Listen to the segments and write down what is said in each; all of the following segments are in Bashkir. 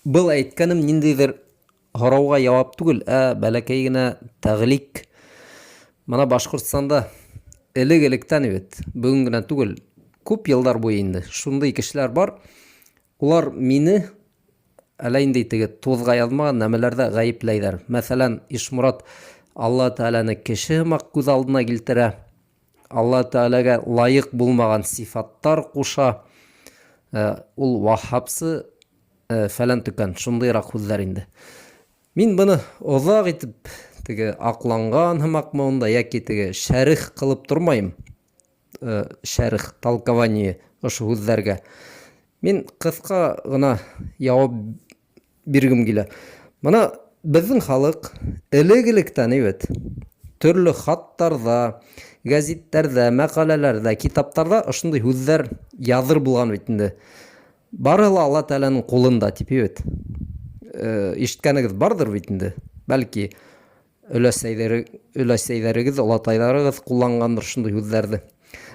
Был әйткәнем ниндәйҙер һорауға яуап түгел, ә бәләкәй генә тәғлик. Мына Башҡортостанда элек-электән бит, бөгөн генә түгел, күп йылдар буйы инде шундай кешеләр бар. Улар мине әллә инде теге тузға яҙмаған нәмәләрҙә ғәйепләйҙәр. Мәҫәлән, Ишморат Алла Тәғәләне кеше һымаҡ күҙ алдына килтерә. Алла Тәғәләгә лайыҡ булмаған сифаттар ҡуша. Ул ваһһабсы фәлән төкән, шундыйраҡ һүҙҙәр инде. Мин быны оҙаҡ итеп теге аҡланған һымаҡмы унда йәки теге шәрех ҡылып тормайым. Шәрех, толкование ошо һүҙҙәргә. Мин ҡыҫҡа ғына яуап биргем килә. Мына беҙҙең халыҡ элек-электән бит төрлө хаттарҙа, гәзиттәрҙә, мәҡәләләрҙә, китаптарҙа ошондай һүҙҙәр яҙыр булған бит инде. Барыһы ла Алла Тәғәләнең ҡулында тип бит. Ишеткәнегеҙ барҙыр бит инде. Бәлки өләсәйҙәре, өләсәйҙәрегеҙ, олатайҙарығыҙ ҡулланғандыр шундай һүҙҙәрҙе.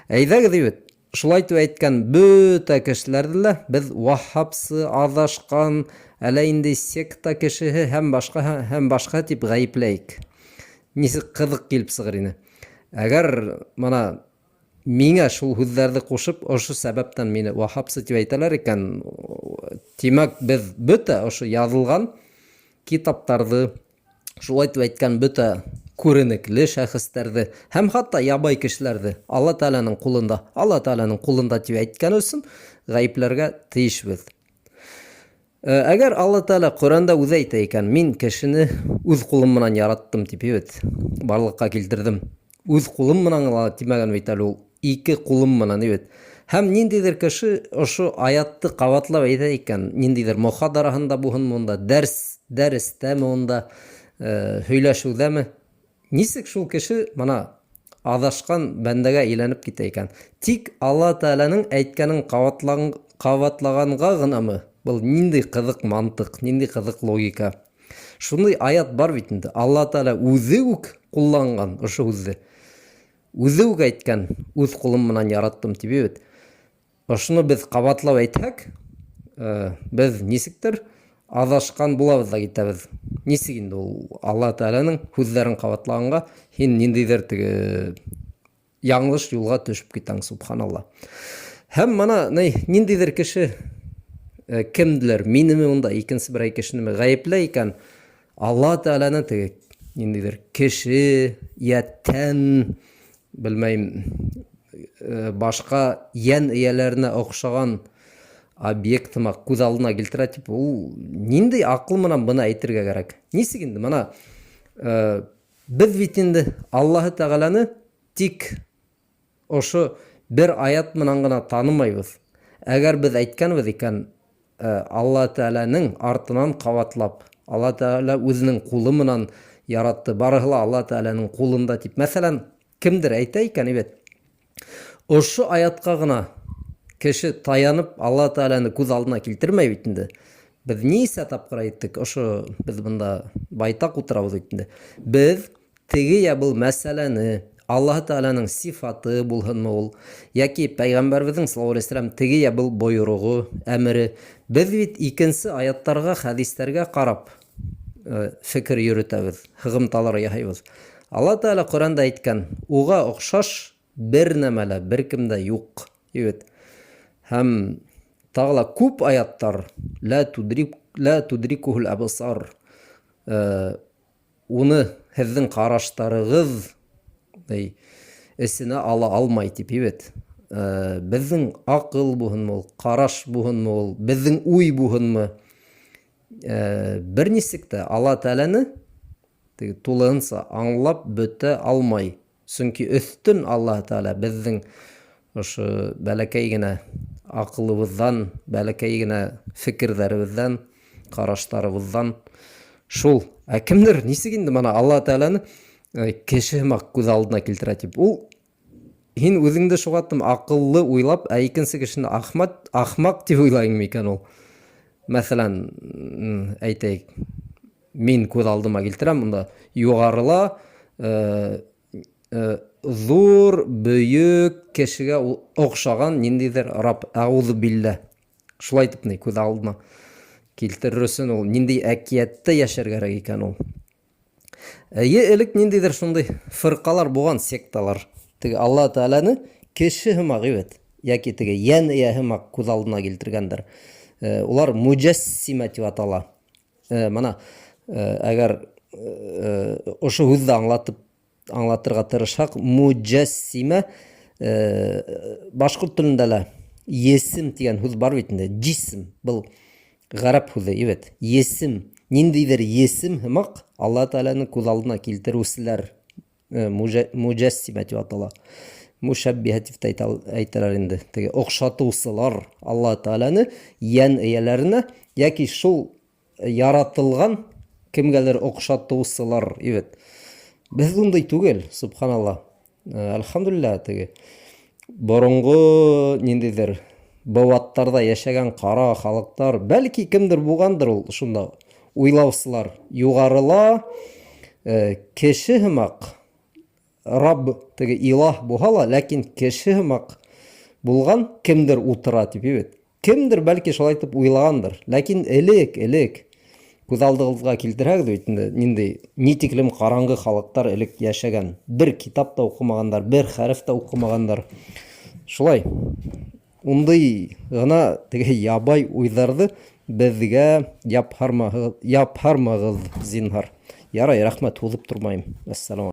Әйҙәгеҙ бит, шулай итеп әйткән бөтә кешеләрҙе лә беҙ ваһһабсы, аҙашҡан, әллә инде секта кешеһе һәм башҡа һәм башҡа тип ғәйепләйек. Нисек ҡыҙыҡ килеп сығыр ине. Әгәр мына миңә шул һүҙҙәрҙе ҡушып, ошо сәбәптән мине ваһһабсы тип әйтәләр икән, тимәк, беҙ бөтә ошо яҙылған китаптарҙы, Шулай итеп әйткән бөтә күренекле шәхестәрҙе һәм хатта ябай кешеләрҙе Алла Тәғәләнең ҡулында, Алла Тәғәләнең ҡулында тип әйткән өсөн ғәйепләргә тейешбеҙ. Әгәр Алла Тәғәлә Ҡөрьәндә үҙе әйтә икән, мин кешене үҙ ҡулым менән яраттым тип бит, барлыҡҡа килтерҙем. Үҙ ҡулым менән генә тимәгән бит әле ул, ике ҡулым менән бит. Һәм ниндәйҙер кеше ошо аятты ҡабатлап әйтә икән, ниндәйҙер мохадараһында булһынмы унда, дәрс, дәрестәме унда, һөйләшеүҙәме, нисек шул кеше мына аҙашҡан бәндәгә әйләнеп китә икән? Тик Алла Тәғәләнең әйткәнен ҡабатлан, ҡабатлағанға ғынамы? Был ниндәй ҡыҙыҡ мантыҡ, ниндәй ҡыҙыҡ логика. Шундай аят бар бит инде. Алла Тәғәлә үҙе үк ҡулланған ошо һүҙҙе. Үҙе үк әйткән, үҙ ҡулым менән яраттым тип бит. Ошоно беҙ ҡабатлап әйтһәк, беҙ нисектер аҙашҡан булабыҙ да китәбеҙ. Нисек инде ул Алла Тәғәләнең һүҙҙәрен ҡабатлағанға һин ниндәйҙер теге яңылыш юлға төшөп китәң, субханалла. Һәм мына ни, ниндәйҙер кеше кемделер, минеме унда, икенсе берәй кешенеме ғәйепләй икән, Алла Тәғәләне теге ниндәйҙер кеше йә тән, белмәйем, башҡа йән эйәләренә оҡшаған объект һымаҡ күҙ алдына килтерә тип, ул ниндәй аҡыл менән быны әйтергә кәрәк? Нисек инде мына беҙ бит инде Аллаһы Тәғәләне тик Ошо бер аят менән генә танымайбыҙ. Әгәр беҙ әйткәнбеҙ икән, Алла Тәғәләнең артынан ҡабатлап, Алла Тәғәлә үзенең ҡулы менән яратты, барыһы ла Алла Тәғәләнең ҡулында тип. Мәҫәлән, кемдер әйтә икән, әйбәт. Ошо аятҡа ғына кеше таянып Алла Тәғәләне күҙ алдына килтермәй бит инде. Беҙ нисә тапҡыр әйттек, ошо беҙ бында байтаҡ ултырабыҙ бит инде. Беҙ Теге йә был мәсьәләне, Аллаһы Тәгаләнең сифаты булһынмы ул, яки пәйгамбәребезнең саллаллаһу алейһи вәсәлләм теге йә был боерыгы, әмере, без бит икенче аяттарга, хәдисләргә карап фекер йөретәбез, һыгымталар яһыйбыз. Аллаһы Тәгалә Коръәндә әйткән, уга охшаш бер нәмә лә, беркем дә юк, ди бит. Һәм тагы ла күп аяттар, лә тудрик, лә тудрикухул әбсар, Уны һеҙҙең ҡараштарығыҙ ни, эсенә ала алмай тип бит. Беҙҙең аҡыл булһынмы ул, ҡараш булһынмы ул, беҙҙең уй булһынмы, бер нисек тә Алла Тәғәләне теге тулыһынса аңлап бөтә алмай. Сөнки өҫтөн Аллаһ Тәғәлә беҙҙең ошо бәләкәй генә аҡылыбыҙҙан, бәләкәй генә фекерҙәребеҙҙән, ҡараштарыбыҙҙан шул. Ә кемдер нисек инде мына Аллаһ Тәғәләне кеше һымаҡ күҙ алдына килтерә тип. Ул һин үҙеңде шуғаттым аҡыллы уйлап, ә икенсе кешене ахмат, ахмаҡ тип уйлайың микән ул? Мәҫәлән, әйтәйек, Мин күҙ алдыма килтерәм, монда югарыла зур, бөек кешегә охшаган ниндидер раб, әгъузу биллә. Шулай итеп ни күҙ алдына Килтерер өсөн ул ниндәй әкиәттә йәшәр кәрәк икән ул? Әйе, элек ниндәйҙер шундай фырҡалар булған, секталар. Теге Алла Тәғәләне кеше һымаҡ бит, йәки теге йән эйәһе һымаҡ күҙ алдына килтергәндер. Э, улар муҗәссимә дип атала. Э, мына э, әгәр ошо һүҙҙе аңлатып аңлатырға тырышһаҡ, муҗәссимә башҡорт телендә лә есем тигән һүҙ бар бит инде. Җисм был гарәп һүҙе, бит. Есем, ниндәйҙер есем һымаҡ Алла Тәғәләне күҙ алдына килтереүселәр муҗәссимә дип атала. Мушәббиһә дип тә әйтәләр инде. Теге оҡшатыусылар Алла Тәғәләне йән эйәләренә йәки шул яратылған кемгәлер оҡшатыусылар бит. Беҙ ундай түгел, субханалла. Э, әлхәмдүлилләһ, теге боронғо ниндәйҙер быуаттарҙа йәшәгән ҡара халыҡтар, бәлки кемдер булғандыр ул шунда уйлаусылар юғарыла э, кеше һымаҡ Рабб теге илаһ булһа ла, ләкин кеше һымаҡ булған кемдер утыра тип бит. Кемдер бәлки шулай итеп уйлағандыр. Ләкин элек, элек күҙ алдығыҙға килтерһәгеҙ бит инде ниндәй ни тиклем ҡараңғы халыҡтар элек йәшәгән. Бер китап та уҡымағандар, бер хәреф тә уҡымағандар. Шулай. Ундай ғына теге ябай уйҙарҙы беҙгә япһармағыҙ, япһармағыҙ зинһар. Ярай, рәхмәт, һуҙып тормайым. Әссәләм.